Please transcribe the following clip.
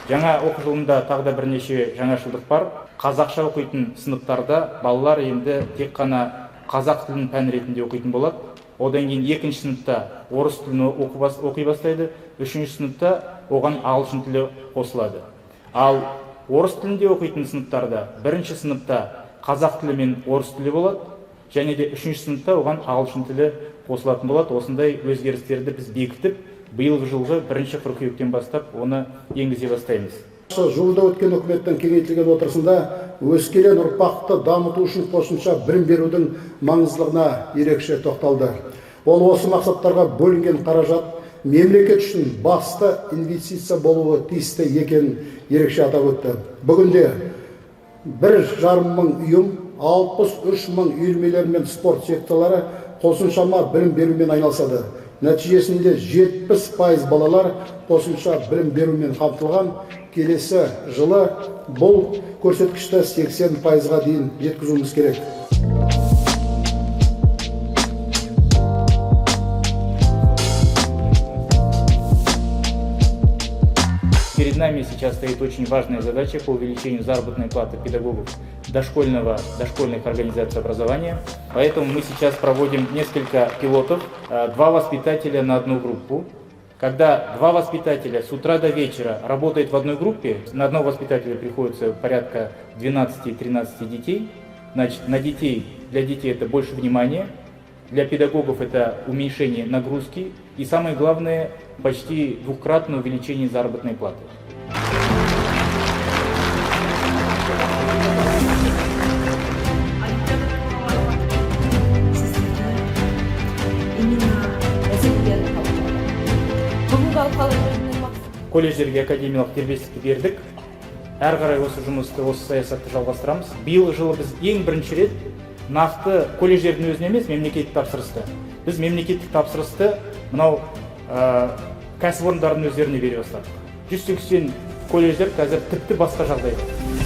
Жаңа оқу жылында тағы да бірнеше жаңашылдық бар. Қазақша оқитын сыныптарда балалар енді тек қана қазақ тілін пән ретінде оқитын болады. Одан кейін екінші сыныпта орыс тілін оқи бастайды, үшінші сыныпта оған ағылшын тілі қосылады. Ал орыс тілінде оқитын сыныптарда бірінші сыныпта қазақ тілі мен орыс тілі болады, және де үшінші сыныпта оған ағылшын тілі қосылатын болады. Осындай өзгерістерді біз бекітіп, биылғы жылғы 1 қыркүйектен бастап оны енгізе бастаймыз. Жуырда өткен үкіметтің кеңейтілген отырысында өскелең ұрпақты дамыту үшін қосымша білім берудің маңыздылығына ерекше тоқталды. Ол осы мақсаттарға бөлінген қаражат мемлекет үшін басты инвестиция болуы тиісті екенін ерекше атап өтті. Бүгінде 1,5 мың ұйым, 63 мың үйірмелер мен спорт секциялары қосымшама білім берумен айналысады. Нәтижесінде 70% балалар қосымша білім берумен қамтылған. Келесі жылы бұл көрсеткішті 80%-ға дейін жеткізуіміз керек. Перед нами сейчас стоит очень важная задача по увеличению заработной платы педагогов дошкольных организаций образования. Поэтому мы сейчас проводим несколько пилотов, два воспитателя на одну группу. Когда два воспитателя с утра до вечера работают в одной группе, на одного воспитателя приходится порядка 12-13 детей. Значит, для детей это больше внимания, для педагогов это уменьшение нагрузки и, самое главное, почти двукратное увеличение заработной платы. Сіздерге именно мәселелерін талқылады. Бүгінгі алқалы жиынның мақсаты Колледждерге академиялық дербестікті бердік. Әрі қарай осы жұмысты, осы саясатты жалғастырамыз. Биылғы жылы біз ең бірінші рет нақты колледждердің өзіне емес, мемлекеттік тапсырысты, біз мемлекеттік тапсырысты мынау кәсіпорындардың өздеріне бере бастадық. 180 колледждер қазір тіпті басқа жағдайда.